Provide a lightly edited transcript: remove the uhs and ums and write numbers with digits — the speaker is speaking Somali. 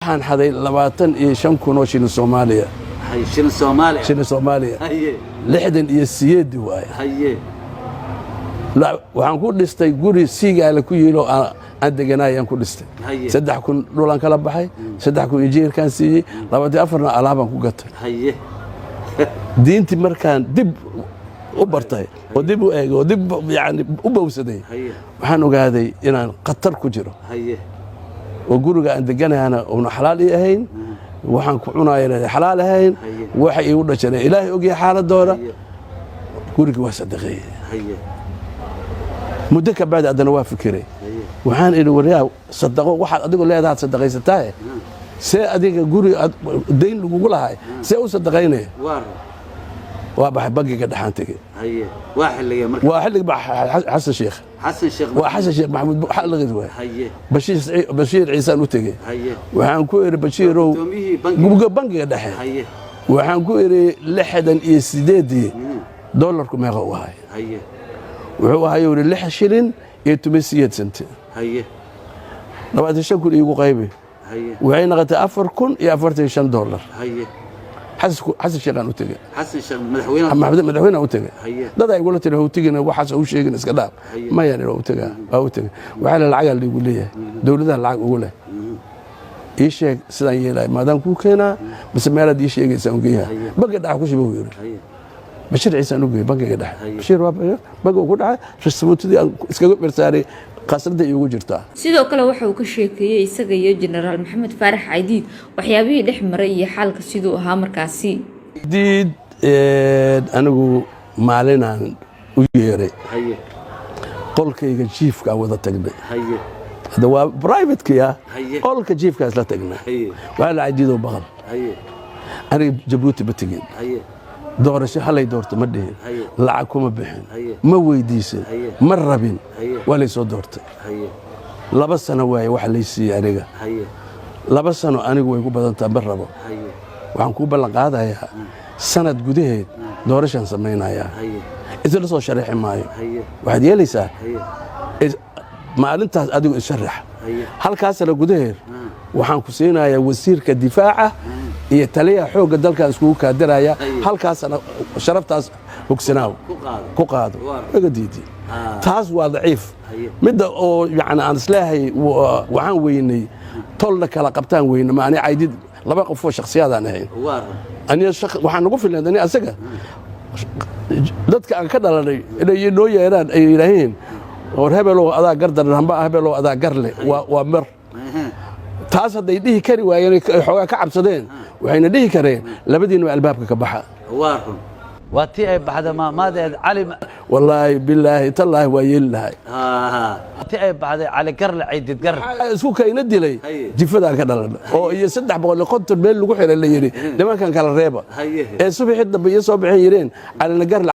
Waxaan xaday 25,000 oo shilin Soomaaliya. Hay, shilin Soomaaliya. Shilin Soomaaliya. 68-dii waaye. Waxaan ku dhistay guri Siigaale ku yiilo aan deganaayaan ku dhistay. 3,000 dhulaan kala baxay, 3,000 injineerkaan siiyey, 24-na alaabaan ku gatay. Diintii markaan dib u bartay oo dib u eegay oo dib yani u bowsaday, waxaan ogaaday inaan khatar ku jiro oo guriga aan deganahana uuna xalaal ii ahayn, waxaan ku cunaayana xalaal ahayn, waxa iigu dhashana Ilaahay ogyahay xaaladooda. Gurigii waa sadaqeeyey. Muddo ka bacdi haddana waa fikiray. Waxaan idhi, waryaa, sadaqo waxaad adigu leedahaad sadaqaysataaye, see adiga guri aad dayn lagugu lahay see u sadaqaynaya? Waa baxay, bangiga dhexaan tegey. Waa xilligee marka? Waa xilliga Xasan Sheekh. Xasan Sheekh. Waa Xasan Sheekh Maxamuud xilligiis waay. Bashiir Ciisaan u tegey. Waxaan ku idhi, Bashiirow, Gudoomiyihii bangiga. Bangiga dhexe. Waxaan ku idhi, 68-dii doolarku meeqa u ahay? Wuxuu ahay, yidhi, 6 shilin iyo 18 senti. 25,000 iigu qaybi. Waxay noqotay $4,045. Xasan Sheekhaan u tegey. Xasan Sheekh madaxweynaha. Madaxweyneha u tegey. Dad ay igula tiri, hawtigina waxaas u sheegin, iska dhaaf. Mayaan, waa u tegaa, waa u tegey. Waxaa la lacagaa liigu leeyahay, dowladaha lacag ugu leh. Ii sheeg sidaan yeelaya, maadaan kuu keenaa mise meelaad ii sheegaysaa un geeyaha? Bangiga dhexe ku shiba, uu yidhi. Bashiir Ciisaan u geeyey bangiga dhexe. Bashiir waa bangiga ku dhacay, rasibuutadii aan iskaga bersaaray khasnada iigu jirtaa. Sidoo kale waxa uu ka sheekeeyey isaga iyo Jenaraal Maxamed Faarax Caydiid waxyaabihii dhex maray iyo xaalka siduu ahaa markaasi. Diid anigu maalinaan u yeeray qolkayga jiifkaan wada tagnay. Hadda waa privatekiya. Qolka jiifkaa isla tagnay. Waxaa la Caydiidoo baqal, aniga Jabuuti ma tegin. Doorasho halay doorto ma dhihin. Lacag kuma bixin. Ma weydiisan. Ma rabin. Waa lay soo doortay. 2 sano waaye waxa lay siiyey aniga. 2 sano anigu way ku badantaa, ma rabo. Waxaan kuu ballan qaadayaa sanad gudaheed doorashaan samaynayaa. Isla soo sharaxi maayo. Waxaad yeelaysaa maalintaas adigu isharax. Halkaas sano gudaheed waxaan ku siinayaa wasiirka difaaca iyo taliyaha xoogga dalkan iskugu kaadiraya. Halkaasana sharaftaas hogsanaaw. Ku qaado. Ku qaado. Iga diidi. Taas waa daciif. Midda oo yani aan isleeyahay waxaan weynay tolna kala qabtaan weyne, ma ani Caydid laba qofoo shakhsiyaadaan ahayn. Aniga waxaan ugu filnayd ani asaga dadka aan ka dhalanay inay noo yeeraan, ay yidhaaheen, war hebelow adaa gardaran, hamba hebelow adaa garle, waa mar. Taas hadday dhihi kari waayeen, ay xoogaa ka cabsadeen, waxayna dhihi kareen, labadiinaba albaabka ka baxa. Waa run, waa tii ay baxda maamaadeed Cali. Wallaahi, bilaahi, tallaahi, waa yeeli lahay. Tii ay baxday Cali Garle, Caydid Garle. Isku kayna dilay. Jifadaan ka dhalan oo iyo 350 meel lagu xiray la yidhi, nimankan kala reeba. Ee subaxii dambe iyo soo baxeen yidheen Calina Garle.